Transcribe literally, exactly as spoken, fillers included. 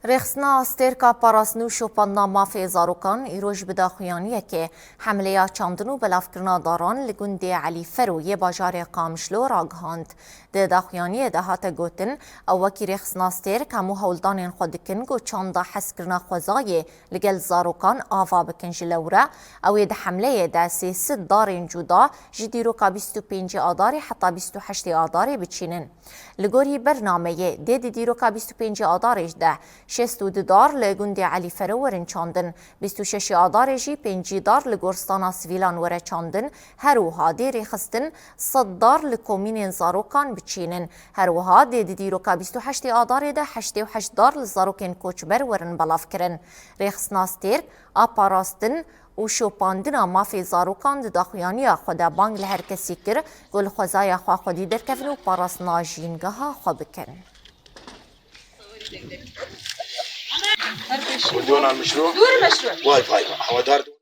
Rêxistina Astêrka Parastin û Şopandina Mafê Zarokan îro ji bi daxuyaniyekê hemleya çandin û belavkirina daran li gundê Elî Fero yê bajarê Qamişlo ragihand. Di daxuyaniyê de hate gotin, ew wekî Rêxistina Astêrk hemû hewldanên xwe dikin ku çanda hezkirina xwezayê li gel zarokan ava bikin. Ji lewre ew ê di hemleyê de sê sed darên cuda ji dîroka bîst û pêncî Adarê heta bîst û heştê Adarê biçînin. Li gorî bernameyê dê di dîroka bîst û pêncî Adarê de şêst û du dar li gundê Elî Fero werin çandin, bîst û şeşê Adarê jî pêncî dar li goristana sivîlan were çandin, her wiha dê rêxistin sed dar li komînên zarokan biçînin. Her wiha dê di dîroka bîst û heştê Adarê de heştê û heşt dar li zarokên koçber werin belavkirin. Rêxistina Stêrk a parastin û şopandina mafê zarokan di daxuyaniya xwe de bang li her kesî kir ku li xwezaya xwe xwedî derkevin û parastina jîngeha xwe bikin. Dûr meşru. Vay vay vay. Hewedar.